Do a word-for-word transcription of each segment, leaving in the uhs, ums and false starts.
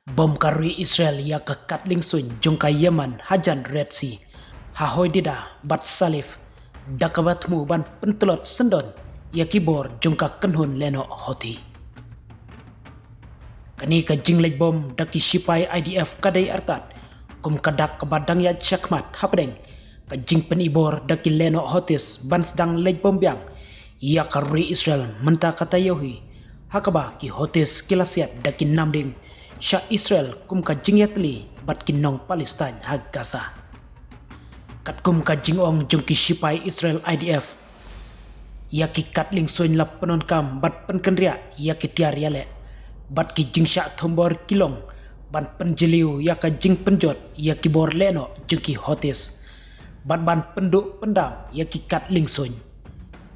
Bom ka ri Israel ïa ka katling suiñ jong ka Yemen hajan Red Sea, ha Hodeidah bad Salif, da kaba thmu ban pyntlot syndon ïa ki bor jong ka kynhun lehnoh Houthi. Kane ka jingleit bom da ki shipai I D F ka dei artat kum ka dak kaba dang ïaid shakhmat hapdeng ka jingpynibor da ki lehnoh Houthis ban sdang leit bom biang ïa ka ri Israel mynta ka taïew hi, ha kaba ki Houthis ki la siat da ki namding sha Israel kum ka jingïatylli bad ki nong Palestine ha Gaza. Katkum ka jingong jong ki shipai Israel I D F, ïa ki katling suiñ la pyndonkam bad pynkynriah ïa ki tiar ïaleh bad ki jingshah thombor ki long ban pynjylliew ïa ka jingpynjot ïa ki bor lehnoh jong ki Houthis bad ban pynduh pyndam ïa ki katling suiñ.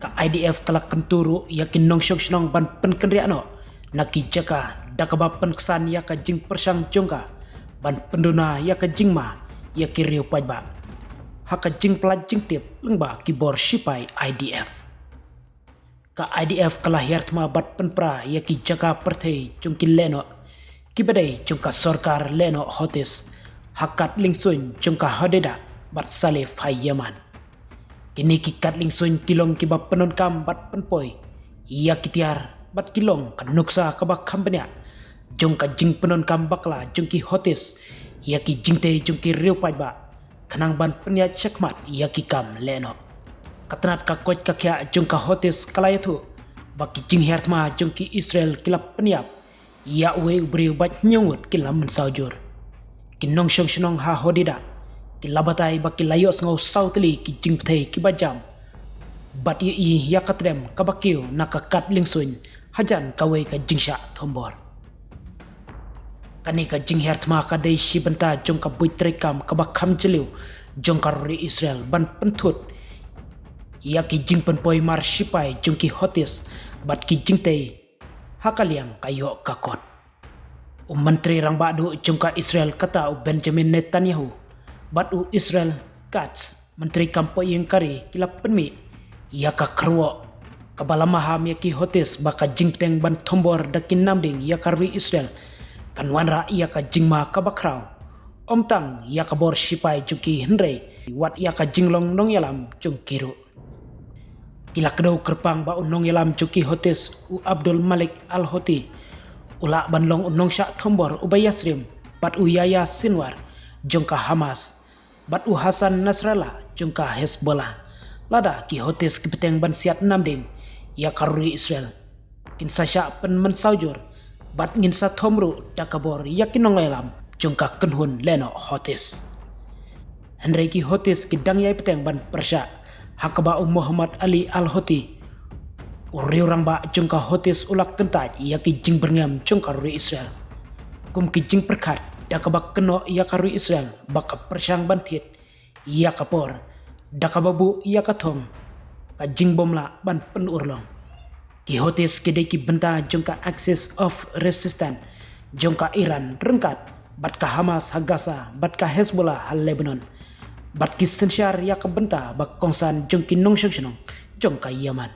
Ka I D F ka la kyntu ruh ïa ki nongshong shnong ban pynkynriah noh na ki jaka da kaba pynksan ïa ka jingpyrshang jong ka ban pynduna ïa ka jingma ïa ki riew paidbah ha ka jingpyllait jingtip lyngba ki bor shipai I D F. Ka I D F ka la hiar thma bad pynpra ïa ki jaka pyrthei jong ki lehnoh kiba dei jong ka sorkar lehnoh Houthis ha katling suiñ jong ka Hodeidah bad Salif ha Yemen. Kine ki katling suiñ ki long kiba pyndonkam bad pynpoi ïa ki tiar bad ki long ka nuksa kaba kham bniah jong ka jingpyndonkam bakla jong ki Houthis ïa ki jingtei jong ki riew paidbah khnang ban pynïaid shakhmat ïa ki kam lehnoh. Ka tnat ka koit ka khiah jong ka Houthis ka la ïathuh ba ki jinghiar thma jong ki Israel ki la pynïap ïa uwei u briew bad hynñiew ngut ki la mynsaw jur. Ki nongshong shnong ha Hodeidah ki la batai ba ki la ïohsngew saw tylli ki jingpyrthei kiba jam bad ïohi ïa ka trem kaba kiew na ka katling suiñ hajan kawei ka jingshah thombor. Kane ka jinghiar thma ka dei shi bynta jong ka buit treikam kaba kham jylliew jong ka ri Israel ban pynthut ïa ki jingpynpoi mar shipai jong ki Houthis bad ki jingtei ha ka liang ka ïoh ka kot. U Myntri Rangbah Duh jong ka Israel kata u Benjamin Netanyahu bad u Israel Katz, Myntri Kam Poh Ïing ka ri, ki la pynmih ïa ka kyrwoh kaba la maham ïa ki Houthis ba ka jingpyrshang ban thombor da ki namding ïa ka ri Israel kan wanrah ïa ka jingma kaba khraw, ym tang ïa ka bor shipai jong ki hynrei wat ïa ka jinglong nongïalam jong ki ruh. Ki la kdew kyrpang ba u nongïalam jong ki Houthis u Abdul Malik Al Houthi u lah ban long u nongshah thombor uba ïasyriem bad u Yahya Sinwar jong ka Hamas bad u Hassan Nasrallah jong ka Hezbollah. Lada ki Houthis ki bteng ban siat namding ïa ka ri Israel, kin sa shah pynmynsaw jur bad ngin sa thom ruh da ka bor ïa ki nongïalam jong ka kynhun lehnoh Houthis. Hynrei ki Houthis ki dang ïai bteng ban pyrshah ha kaba u Mohammad Ali Al Houthi, u riew rangbah jong ka Houthis, u la kyntait ïa ki jingbyrngem jong ka ri Israel kum ki jingpyrkhat da kaba kynnoh ïa ka ri Israel ba ka pyrshang ban thied ïa ka por da kaba buh ïa ka thong ka jingbym lah ban pynurlong. Ki Houthis ki dei ki bynta jong ka Axis of Resistance jong ka Iran ryngkat bad ka Hamas ha Gaza bad ka Hezbollah ha Lebanon, bad ki synshar ïa ka bynta ba kongsan jong ki nongshong shnong jong ka Yemen.